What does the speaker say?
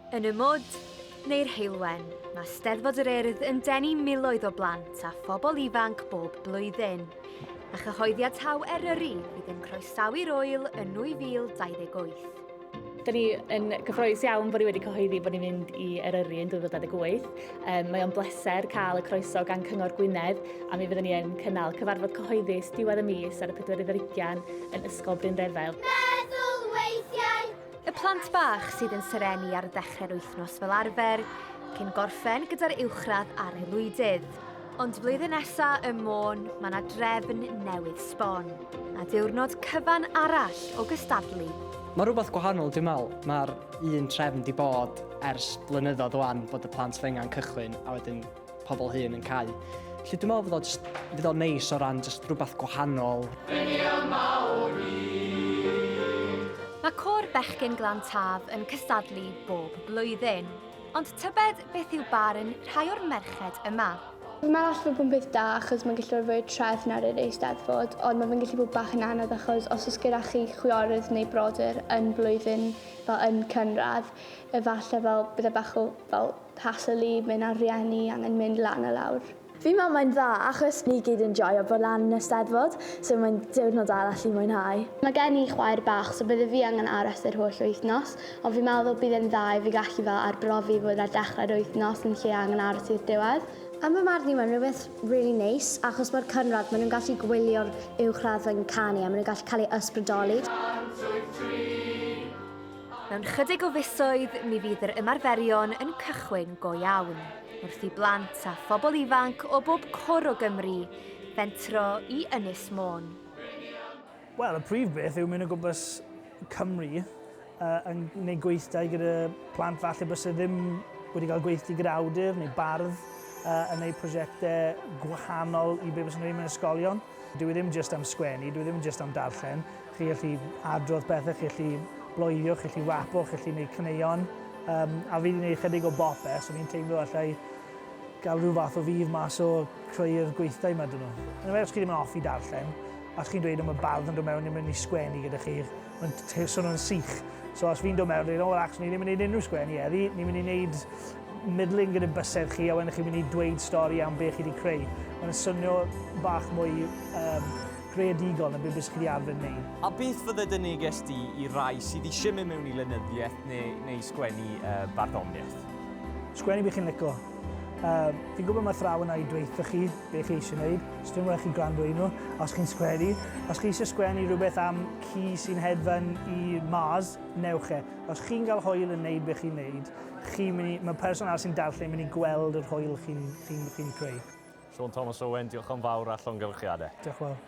Yn y mwd neu'r heulwen, mae Steddfod yr Urdd yn denu miloedd o blant a phobl ifanc bob blwyddyn. A chyhoeddiad taw Eryri fydd yn croesawu'r ŵyl yn 2028. Da ni yn gyffroes iawn bod ni wedi cyhoeddi bod ni'n mynd i Eryri yn 2028. Um, mae o'n bleser cael y croeso gan Cyngor Gwynedd a mi fyddwn ni yn cynnal cyfarfod cyhoeddus diwedd y mis ar y pedwerydd ar hugain yn Ysgol Bryn Refel. Meddwl weithiau! Y plant bach sydd yn serennu ar ddechrau'r wythnos fel arfer, cyn gorffen gyda'r uwchradd ar aelwydydd. Ond flwyddyn nesa ym Môn, mae yna drefn newydd sbon, a diwrnod cyfan arall o gystadlu. Mae rhywbeth gwahanol dwi'n meddwl. Mae'r un trefn di bod ers blynyddoedd wan bod y plant fenga'n cychwyn a wedyn pobl hŷn yn cau. Felly dwi'n meddwl fydd o jyst, fydd o'n neis o ran jyst rhywbeth gwahanol. Mae Côr Bechgyn Glan Taf yn cystadlu bob blwyddyn, ond tybed beth yw barn rhai o'r merched yma? Fi'n meddwl all fe bod yn peth da achos mae'n gallu rhoi fwy o trefn ar yr Eisteddfod, ond mae fe'n gallu bod bach yn anodd achos os oes gyda chi chwiorydd neu brodyr yn blwyddyn fel yn cynradd, efallai fel bydde bach o fel Hassle i mynd â rhieni angen mynd lan a lawr. Fi'n meddwl mae'n dda achos ni gyd yn joio bod lan yn y Steddfod so mae'n diwrnod arall i mwynhau. Mae gen i chwaer bach so bydde fi angen aros yr holl wythnos ond fi'n meddwl bydd e'n dda i fi gallu fel arbrofi fod ar dechrau'r wythnos yn lle angen aros i'r diwedd. Yn fy marn i mae'n rhywbeth rili neis achos mae'r cynradd maen nhw'n gallu gwylio'r uwchradd yn canu a maen nhw'n gallu cael eu ysbrydoli. Mewn chydig o fisoedd, mi fydd yr ymarferion yn cychwyn go iawn, wrth i blant a phobl ifanc o bob cwr o Gymru fentro i Ynys Môn. Wel, y prif beth yw mynd o gwmpas Cymru uh, yn gwneud gweithdai gyda plant falle byse ddim wedi cael gweithdy gyda awdur neu bardd uh, yn gwneud prosiectau gwahanol i be bysen nhw'n mewn ysgolion. Dyw e ddim jyst am sgwennu, dyw e ddim jyst am darllen. Chi gallu adrodd pethau, chi gallu bloeddio, chi gallu rapo, chi gallu gwneud caneuon. Um, a fi wedi gwneud chydig o bopeth, so fi'n teimlo allai gael rhyw fath o fudd mas o creu'r gweithdai yma dyn nhw. Yn ymwneud os chi ddim yn hoffi darllen, a os chi'n dweud am y bardd yn dod mewn i'n mynd i sgwennu gyda chi, mae'n swnio'n sych. So os fi'n dod mewn, dweud, o, well, actually, ni ddim yn gwneud unrhyw sgwennu heddi, ni'n mynd i wneud middling gyda bysedd chi a wedyn chi'n mynd i dweud stori am be chi wedi creu. Mae'n swnio bach mwy um, greadigol na be bys chi wedi arfer wneud. A beth fydde dy neges di i rai sydd eisiau mynd mewn i lenyddiaeth neu, neu sgwennu uh, barddoniaeth? Sgwennu beth chi'n lico. Uh, fi'n gwybod mae athrawon na i dweutho chi be chi eisiau gwneud, so dim rhaid chi gwrando i nhw os chi'n sgwennu. Os chi eisiau sgwennu rhywbeth am ci sy'n hedfan i Mars, newch e. Os chi'n cael hwyl yn neud be chi'n neud, chi'n mynd i, mae person arall sy'n darllen yn mynd i gweld yr hwyl chi'n chi, chi creu. Siôn Thomas Owen, diolch yn fawr a llongyfarchiadau. Diolch yn fawr.